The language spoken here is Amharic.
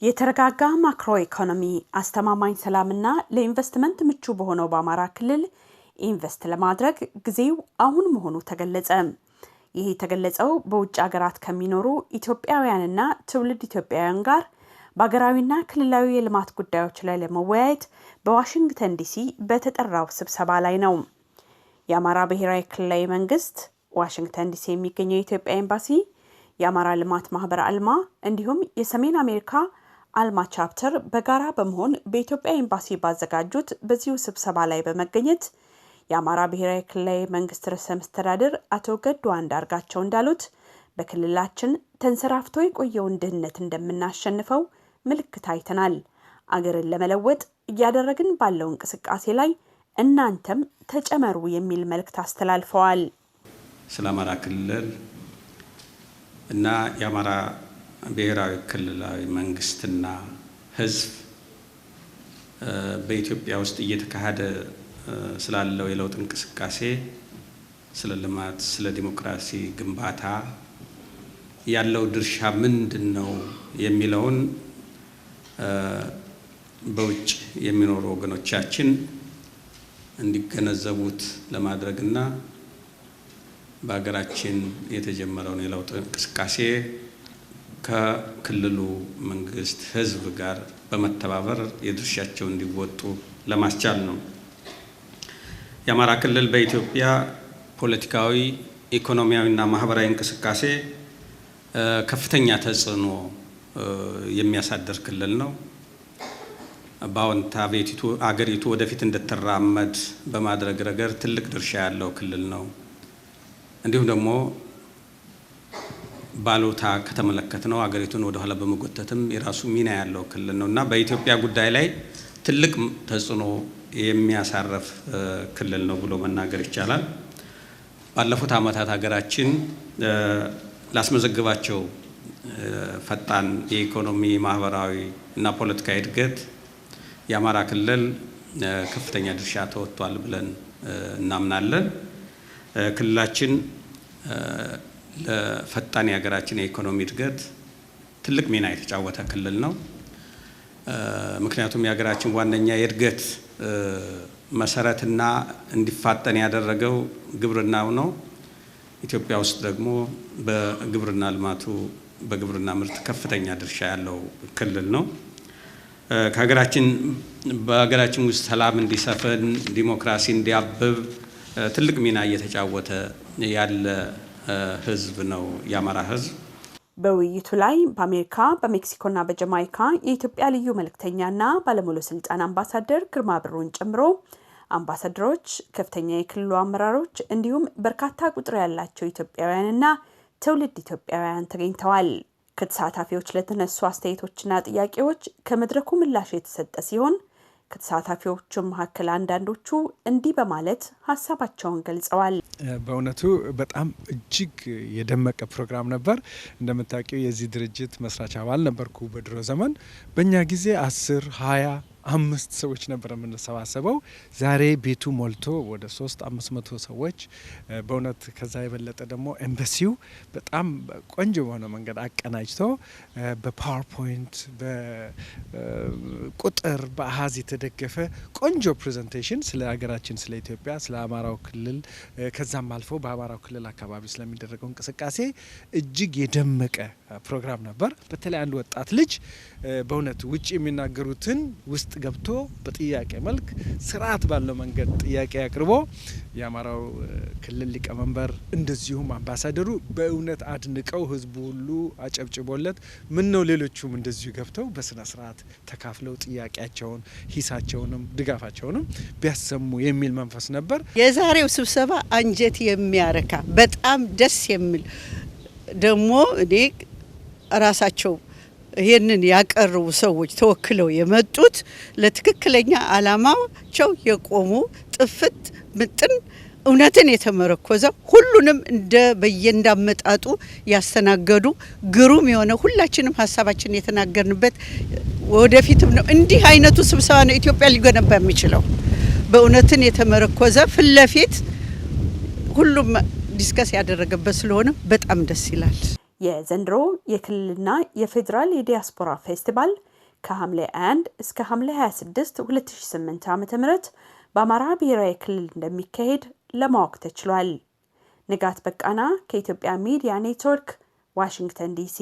የተረጋጋ ማክሮ ኢኮኖሚ፣ አስተማማኝ ሰላምና ለኢንቨስትመንት ምቹ በሆነው በአማራ ክልል ኢንቨስት ለማድረግ ጊዜው አሁን መሆኑ ተገለጸ። ይህ የተገለጸው በውጭ ሀገራት ከሚኖሩ ኢትዮጵያውያንና ትውልደ ኢትዮጵያውያን ጋር በሀገራዊና ክልላዊ የልማት ጉዳዮች ላይ ለመወያየት በዋሽንግተን ዲሲ በተጠራው ስብሰባ ላይ ነው። የአማራ ብሔራዊ ክልላዊ መንግስት፣ ዋሽንግተን ዲሲ የሚገኘው የኢትዮጵያ ኤምባሲ፣ የአማራ ልማት ማህበር አልማ እንዲሁም የሰሜን አሜሪካ አልማ chapter በጋራ በመሆን በኢትዮጵያ ኤምባሲ ባዘጋጁት በዚሁ ስብሰባ ላይ በመገኘት የአማራ ብሔራዊ ክልላዊ መንግስት ርዕሰ መስተዳድር አቶ ገዱ አንዳርጋቸው እንዳሉት፣ በክልላችን ተንሰራፍቶ የቆየውን ድህነት እንደምናሸንፈው ምልክት አይተናል። አገርን ለመለወጥ እያደረግን ባለው እንቅስቃሴ ላይ እናንተም ተጨመሩ የሚል መልእክት አስተላልፈዋል። ስለ አማራ ክልል እና የአማራ ብሔራዊ ክልላዊ መንግስትና ሕዝብ በኢትዮጵያ ውስጥ እየተካሄደ ስላለው የለውጥ እንቅስቃሴ፣ ስለ ልማት፣ ስለ ዲሞክራሲ ግንባታ ያለው ድርሻ ምንድን ነው የሚለውን በውጭ የሚኖሩ ወገኖቻችን እንዲገነዘቡት ለማድረግና በሀገራችን የተጀመረውን የለውጥ እንቅስቃሴ ከክልሉ መንግስት ህዝብ ጋር በመተባበር የድርሻቸውን እንዲወጡ ለማስቻል ነው። የአማራ ክልል በኢትዮጵያ ፖለቲካዊ፣ ኢኮኖሚያዊና ማህበራዊ እንቅስቃሴ ከፍተኛ ተጽዕኖ የሚያሳድር ክልል ነው። በአዎንታ ቤቲቱ አገሪቱ ወደፊት እንድትራመድ በማድረግ ረገድ ትልቅ ድርሻ ያለው ክልል ነው። እንዲሁም ደግሞ ባሉታ ከተመለከትነው አገሪቱን ወደኋላ በመጎተትም የራሱ ሚና ያለው ክልል ነው እና በኢትዮጵያ ጉዳይ ላይ ትልቅ ተጽዕኖ የሚያሳርፍ ክልል ነው ብሎ መናገር ይቻላል። ባለፉት ዓመታት ሀገራችን ላስመዘገበችው ፈጣን የኢኮኖሚ፣ ማህበራዊ እና ፖለቲካዊ እድገት የአማራ ክልል ከፍተኛ ድርሻ ተወጥቷል ብለን እናምናለን። ክልላችን ለፈጣን የሀገራችን የኢኮኖሚ እድገት ትልቅ ሚና የተጫወተ ክልል ነው። ምክንያቱም የሀገራችን ዋነኛ የእድገት መሰረትና እንዲፋጠን ያደረገው ግብርናው ነው። ኢትዮጵያ ውስጥ ደግሞ በግብርና ልማቱ በግብርና ምርት ከፍተኛ ድርሻ ያለው ክልል ነው። ከሀገራችን በሀገራችን ውስጥ ሰላም እንዲሰፍን፣ ዲሞክራሲ እንዲያብብ ትልቅ ሚና እየተጫወተ ያለ ህዝብ ነው የአማራ ህዝብ። በውይይቱ ላይ በአሜሪካ፣ በሜክሲኮና በጀማይካ የኢትዮጵያ ልዩ መልእክተኛና ባለሙሉ ስልጣን አምባሳደር ግርማ ብሩን ጨምሮ አምባሳደሮች፣ ከፍተኛ የክልሉ አመራሮች እንዲሁም በርካታ ቁጥር ያላቸው ኢትዮጵያውያንና ትውልደ ኢትዮጵያውያን ተገኝተዋል። ከተሳታፊዎች ለተነሱ አስተያየቶችና ጥያቄዎች ከመድረኩ ምላሽ የተሰጠ ሲሆን፣ ከተሳታፊዎቹ መካከል አንዳንዶቹ እንዲህ በማለት ሀሳባቸውን ገልጸዋል። በእውነቱ በጣም እጅግ የደመቀ ፕሮግራም ነበር። እንደምታውቂው የዚህ ድርጅት መስራች አባል ነበርኩ በድሮ ዘመን። በእኛ ጊዜ 10፣ 20፣ አምስት ሰዎች ነበር የምንሰባሰበው። ዛሬ ቤቱ ሞልቶ ወደ 3 500 ሰዎች፣ በእውነት ከዛ የበለጠ ደግሞ ኤምባሲው በጣም ቆንጆ በሆነ መንገድ አቀናጅቶ በ PowerPoint፣ በቁጥር፣ በአሀዝ የተደገፈ ቆንጆ presentation ስለ ሀገራችን፣ ስለ ኢትዮጵያ፣ ስለ አማራው ክልል፣ ከዛም አልፎ በአማራው ክልል አካባቢ ስለሚደረገው እንቅስቃሴ እጅግ የደመቀ ፕሮግራም ነበር። በተለይ አንድ ወጣት ልጅ በእውነት ውጭ የሚናገሩትን ውስጥ ገብቶ በጥያቄ መልክ ስርዓት ባለው መንገድ ጥያቄ አቅርቦ የአማራው ክልል ሊቀመንበር እንደዚሁም አምባሳደሩ በእውነት አድንቀው ህዝቡ ሁሉ አጨብጭቦለት፣ ምን ነው ሌሎቹም እንደዚሁ ገብተው በስነ ስርዓት ተካፍለው ጥያቄያቸውን፣ ሂሳቸውንም ድጋፋቸውንም ቢያሰሙ የሚል መንፈስ ነበር። የዛሬው ስብሰባ አንጀት የሚያረካ፣ በጣም ደስ የሚል፣ ደግሞ እኔ ራሳቸው ይሄንን ያቀረቡ ሰዎች ተወክለው የመጡት ለትክክለኛ አላማቸው የቆሙ፣ ጥፍት ምጥን እውነትን የተመረኮዘ፣ ሁሉንም እንደ በየእንዳመጣጡ ያስተናገዱ፣ ግሩም የሆነ፣ ሁላችንም ሀሳባችን የተናገርንበት፣ ወደፊትም ነው። እንዲህ አይነቱ ስብሰባ ነው ኢትዮጵያ ሊገነባ የሚችለው። በእውነትን የተመረኮዘ፣ ፊት ለፊት ሁሉም discuss ያደረገበት ስለሆነ በጣም ደስ ይላል። የዘንድሮ የክልልና የፌዴራል የዲያስፖራ ፌስቲቫል ከሐምሌ 1 እስከ ሐምሌ 26 2008 ዓ.ም በአማራ ብሔራዊ ክልል እንደሚካሄድ ለማወቅ ተችሏል። ንጋት በቃና ከኢትዮጵያ ሚዲያ ኔትወርክ፣ ዋሽንግተን ዲሲ።